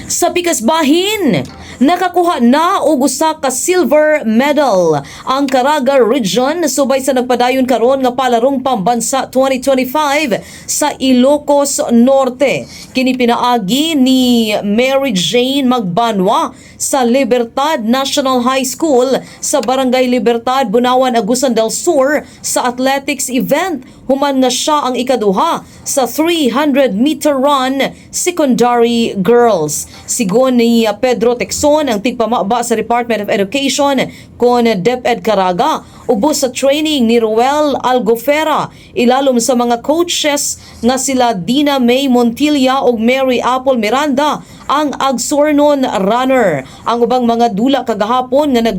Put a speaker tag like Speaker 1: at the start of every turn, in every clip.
Speaker 1: Sa pikas bahin, nakakuha na og usa ka silver medal ang Caraga Region subay sa nagpadayon karon nga Palarong Pambansa 2025 sa Ilocos Norte. Kini pinaagi ni Mary Jane Magbanwa sa Libertad National High School sa Barangay Libertad, Bunawan, Agusan del Sur sa athletics event human nga siya ang ikaduha sa 300 meter run secondary girls. Sigon ni Pedro Texon, ang tigpamaba sa Department of Education kon DepEd Caraga, ubos sa training ni Ruel Algofera ilalom sa mga coaches nga sila Dina May Montilla ug Mary Apple Miranda ang Agsornon runner. Ang ubang mga dula kagahapon nga nag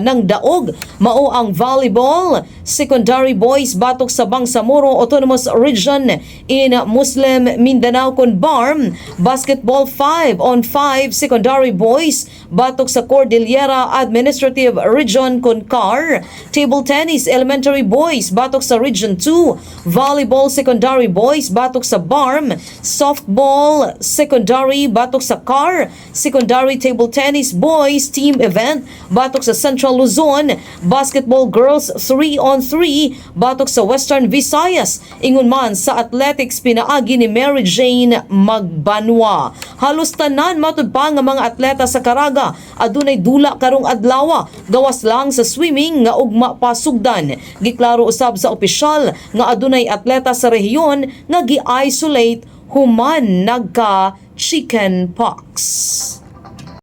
Speaker 1: nang daog mao ang volleyball secondary boys batok sa Bangsamoro Autonomous Region in Muslim Mindanao kon BARMM, basketball 5 on 5 secondary boys batok sa Cordillera Administrative Region kon CAR, table tennis elementary boys batok sa Region 2, volleyball secondary boys batok sa BARMM, softball secondary batok sa CAR, secondary table tennis boys team event batok sa Central Luzon, basketball girls 3 on 3 batok sa Western Visayas. Ingon man sa athletics pinaagi ni Mary Jane Magbanwa. Halos tanan matud pa nga mga atleta sa Caraga adunay dula karong adlaw, gawas lang sa swimming nga ugma pa sugdan. Giklaro usab sa opisyal nga adunay atleta sa rehiyon nga gi-isolate human nagka chicken pox.